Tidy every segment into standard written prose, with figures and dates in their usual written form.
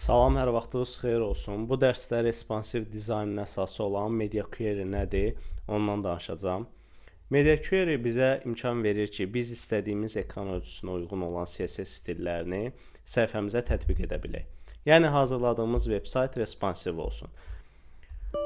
Salam, hər vaxtınız xeyir olsun. Bu dərsdə responsive dizaynın əsası olan Media Query nədir, ondan danışacağam. Media Query bizə imkan verir ki, biz istədiyimiz ekran ölçüsünə uyğun olan CSS stillərini səhifəmizə tətbiq edə bilək. Yəni hazırladığımız veb-sayt responsive olsun.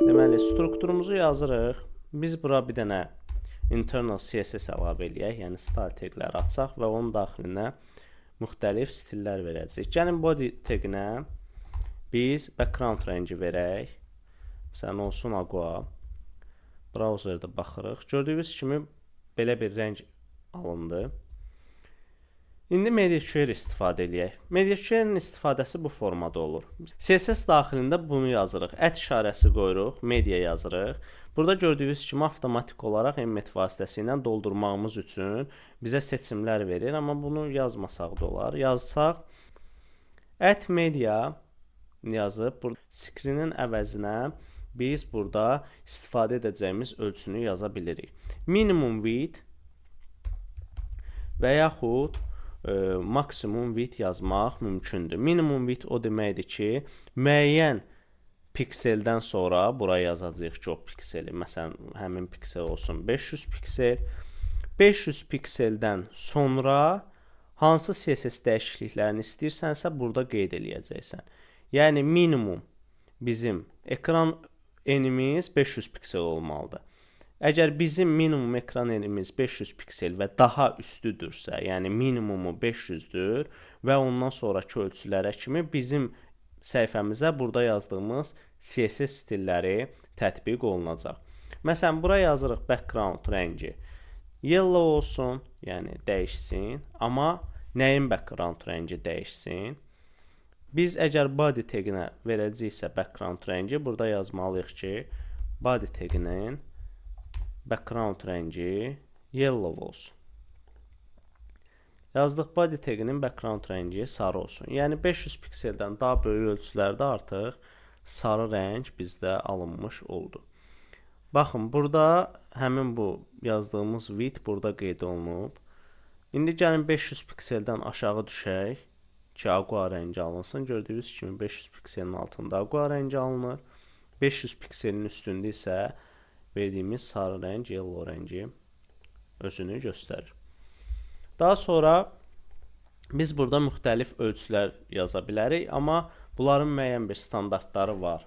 Deməli, strukturumuzu yazırıq. Biz bura bir dənə internal CSS əlavə eləyək, yəni style tagləri açaq və onun daxilinə müxtəlif stillər verəcəyik. Gəlin, body taginə biz background rəngi verək. Məsələn, olsun aqua. Browserdə baxırıq. Gördüyünüz kimi belə bir rəng alındı. İndi Media Query istifadə eləyək. Media Query-nin istifadəsi bu formada olur. CSS daxilində bunu yazırıq. At işarəsi qoyuruq, media yazırıq. Burada gördüyünüz kimi avtomatik olaraq Emmet vasitəsi ilə doldurmağımız üçün bizə seçimlər verir, amma bunu yazmasaq da olar. Yazsaq, @media yazıb burada screen-in əvəzinə biz burada istifadə edəcəyimiz ölçünü yaza bilirik. Minimum width və yaxud maksimum width yazmaq mümkündür. Minimum width o deməkdir ki, müəyyən pikseldən sonra bura yazacağıq ki, o pikseli, məsələn, həmin piksel olsun 500 piksel. 500 pikseldən sonra hansı CSS dəyişikliklərini istəyirsənsə, burada qeyd eləyəcəksən. Yəni minimum bizim ekran enimiz 500 piksel olmalıdır. Əgər bizim minimum ekran enimiz 500 piksel və daha üstüdürsə, yəni minimumu 500-dür və ondan sonrakı ölçülərə kimi bizim səhifəmizə burada yazdığımız CSS stilləri tətbiq olunacaq. Məsələn, bura yazırıq background rəngi yellow olsun, yəni dəyişsin, amma nəyin background rəngi dəyişsin? Biz əgər body taginə verəcəyiksə background rəngi, burada yazmalıyıq ki, body taginin background rəngi yellow olsun. Yazdıq, body taginin background rəngi sarı olsun. Yəni 500 pikseldən daha böyük ölçülərdə artıq sarı rəng bizdə alınmış oldu. Baxın, burada həmin bu yazdığımız width burada qeyd olunub. İndi gəlin 500 pikseldən aşağı düşək ki, aqua rəngi alınsın. Gördüyünüz kimi 500 pikselin altında aqua rəngi alınır. 500 pikselin üstündə isə verdiyimiz sarı rəng, yellow rəngi özünü göstərir. Daha sonra biz burada müxtəlif ölçülər yaza bilərik, amma bunların müəyyən bir standartları var.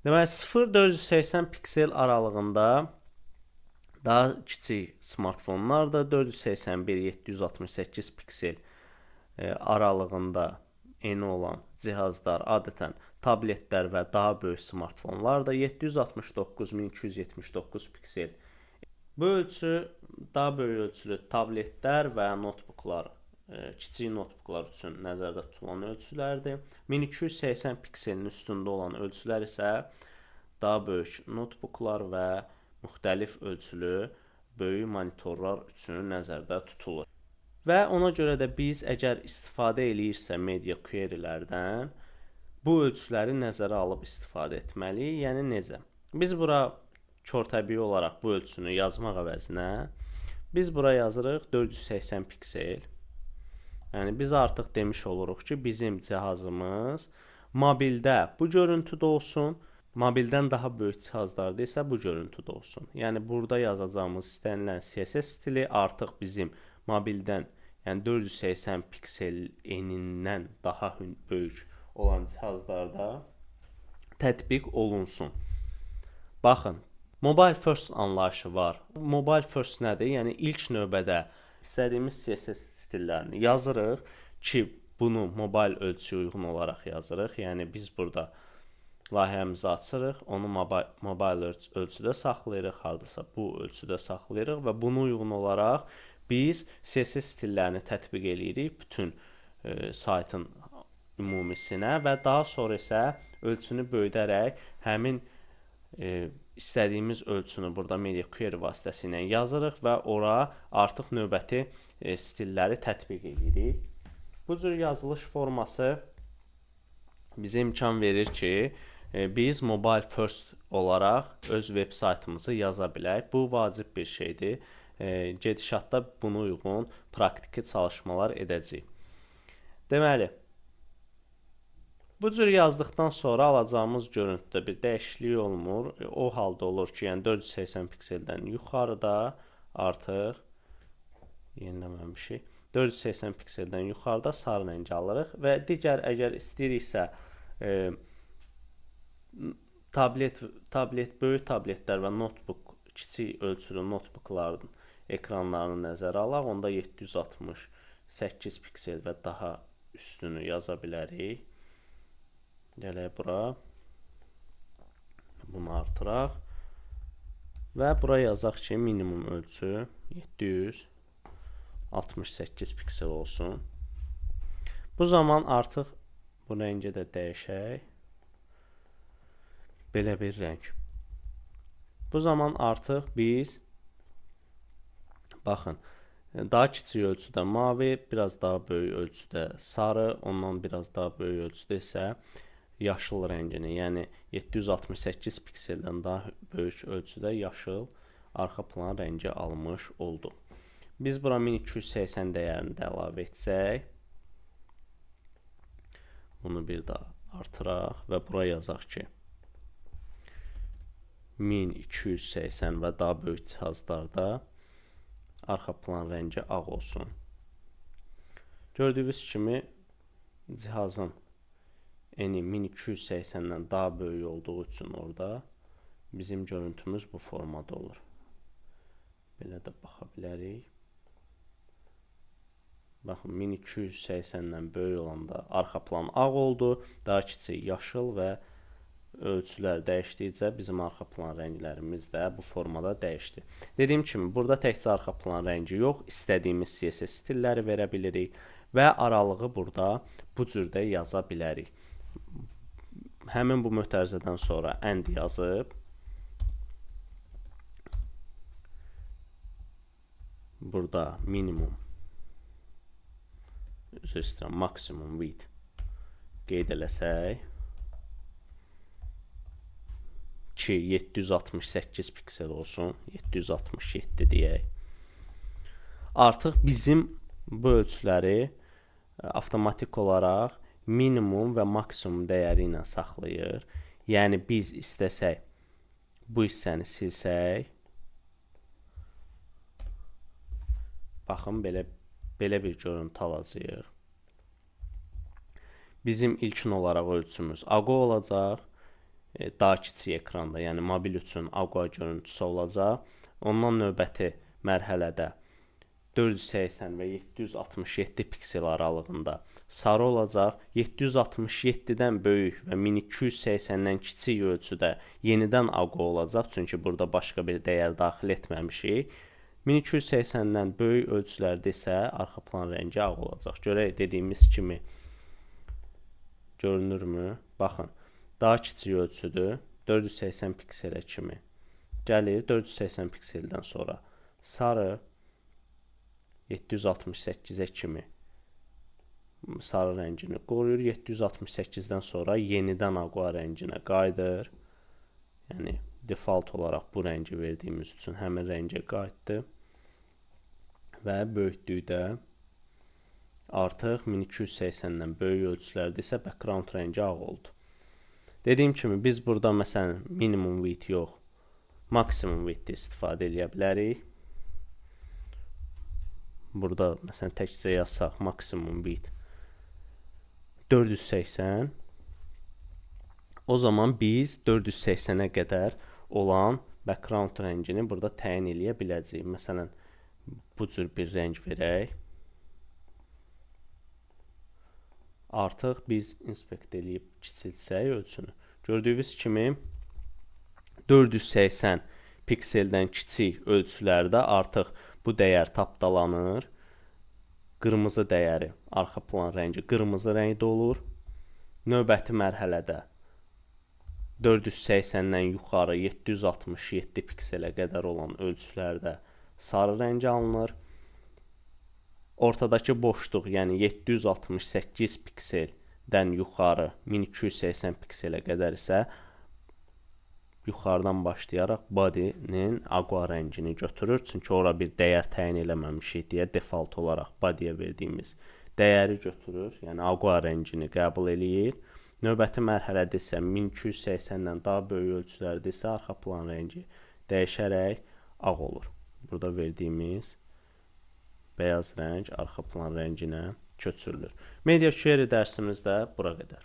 Deməli, 0-480 piksel aralığında daha kiçik smartfonlarda, 481-768 piksel aralığında eni olan cihazlar, adətən tabletlər və daha böyük smartfonlarda, 769-1279 piksel. Bu ölçü daha böyük ölçülü tabletlər və notebooklar, kiçik notebooklar üçün nəzərdə tutulan ölçülərdir. 1280 pikselin üstündə olan ölçülər isə daha böyük notebooklar və müxtəlif ölçülü böyük monitorlar üçün nəzərdə tutulur. Və ona görə də biz əgər istifadə eləyirsə media query-lərdən, bu ölçüləri nəzərə alıb istifadə etməliyik. Yəni necə? Biz bura kör təbii olaraq bu ölçünü yazmaq əvəzinə biz bura yazırıq 480 piksel. Yəni biz artıq demiş oluruq ki, bizim cihazımız mobildə bu görüntüdə olsun, mobildən daha böyük cihazlarda isə bu görüntüdə olsun. Yəni burada yazacağımız istənilən CSS stili artıq bizim mobildən, yəni 480 piksel enindən daha böyük olan cihazlarda tətbiq olunsun. Baxın, mobile first anlayışı var. Mobile first nədir? Yəni ilk növbədə istədiyimiz CSS stillərini yazırıq ki, bunu mobil ölçüyə uyğun olaraq yazırıq. Yəni biz burada layihəmizi açırıq, onu mobile ölçüdə saxlayırıq, hardasa bu ölçüdə saxlayırıq və buna uyğun olaraq biz CSS stillərini tətbiq eləyirik bütün saytın ümumisinə və daha sonra isə ölçünü böyüdərək həmin istədiyimiz ölçünü burada media query vasitəsilə yazırıq və ora artıq növbəti stilləri tətbiq edirik. Bu cür yazılış forması bizə imkan verir ki, biz mobile first olaraq öz veb saytımızı yaza bilək. Bu vacib bir şeydir. Gedişatda buna uyğun praktiki çalışmalar edəcəyik. Deməli, Bu cür yazdıqdan sonra alacağımız görüntüdə bir dəyişiklik olmur. O halda olur ki, yəni 480 pikseldən yuxarıda artıq yeniləməmişik. 480 pikseldən yuxarıda sarı rəngi alırıq və digər əgər istəyiriksə tablet, böyük tabletlər və notebook, kiçik ölçülü notebookların ekranlarını nəzərə alaq, onda 768 piksel və daha üstünü yaza bilərik. Gələk bura. Bunu artıraq. Və bura yazaq ki, minimum ölçü 768 piksel olsun. Bu zaman artıq bu rəngi də dəyişək. Belə bir rəng. Bu zaman artıq biz baxın, daha kiçik ölçüdə mavi, biraz daha böyük ölçüdə sarı, ondan biraz daha böyük ölçüdə isə yaşıl rəngini, yəni 768 pikseldən daha böyük ölçüdə yaşıl arxa plan rəngi almış olduq. Biz bura 1280 dəyərini də əlavə etsək, bunu bir daha artıraq və bura yazaq ki, 1280 və daha böyük cihazlarda arxa plan rəngi ağ olsun. Gördüyünüz kimi cihazın eni 1280-dən daha böyük olduğu üçün orada bizim görüntümüz bu formada olur. Belə də baxa bilərik. Baxın, 1280-dən böyük olanda arxa plan ağ oldu, daha kiçik yaşıl və ölçülər dəyişdikcə bizim arxa plan rənglərimiz də bu formada dəyişdi. Dediyim kimi, burada təkcə arxa plan rəngi yox, istədiyimiz CSS stilləri verə bilirik və aralığı burada bu cürdə yaza bilərik. Həmin bu mötərizədən sonra end yazıb burada minimum, üzr istəyirəm, maksimum width qeyd eləsək ki 768 piksel olsun, 767 deyək. Artıq bizim bu ölçüləri avtomatik olaraq minimum və maksimum dəyəri ilə saxlayır. Yəni biz istəsək bu hissəni silsək, baxın belə bir görüntü alacağıq. Bizim ilkin olaraq ölçümüz AQA olacaq. Daha kiçik ekranda, yəni mobil üçün AQA görüntüsü olacaq. Ondan növbəti mərhələdə 480 və 767 piksel aralığında sarı olacaq. 767-dən böyük və 1280-dən kiçik ölçüdə yenidən AQA olacaq. Çünki burada başqa bir dəyər daxil etməmişik. 1280-dən böyük ölçülərdə isə arxa plan rəngi ağ olacaq. Görək dediyimiz kimi görünürmü? Baxın, daha kiçik ölçüdür. 480 pikselə kimi gəlir. 480 pikseldən sonra sarı 768-ə kimi sarı rəngini qoruyur. 768-dən sonra yenidən aqua rənginə qayıdır. Yəni default olaraq bu rəngi verdiyimiz üçün həmin rəngə qayıtdı. Və böyüklükdə artıq 1280-dən böyük ölçülərdə isə background rəngi ağ oldu. Dediyim kimi biz burada məsələn minimum width yox, maksimum width istifadə edə bilərik. Burada məsələn təkcə yazsaq maksimum width 480, o zaman biz 480-ə qədər olan background rəngini burada təyin eləyə biləcəyik. Məsələn, bu cür bir rəng verək. Artıq biz inspekt eləyib kiçiltsək ölçünü. Gördüyünüz kimi 480 pikseldən kiçik ölçülərdə artıq bu dəyər tapdalanır. Qırmızı dəyəri, arxa plan rəngi qırmızı rəngdə olur. Növbəti mərhələdə 480-dən yuxarı 767 pikselə qədər olan ölçülərdə sarı rəngi alınır. Ortadakı boşluq, yəni 768 pikseldən yuxarı 1280 pikselə qədər isə yuxarıdan başlayaraq body-nin aqua rəngini götürür. Çünki ora bir dəyər təyin eləməmişik deyə default olaraq body-yə verdiyimiz dəyəri götürür, yəni aqua rəngini qəbul eləyir. Növbəti mərhələdə isə 1280-dən daha böyük ölçülərdə isə arxa plan rəngi dəyişərək ağ olur. Burada verdiyimiz beyaz rəng arxa plan rənginə köçürülür. Media Query dərsimiz də bura qədər.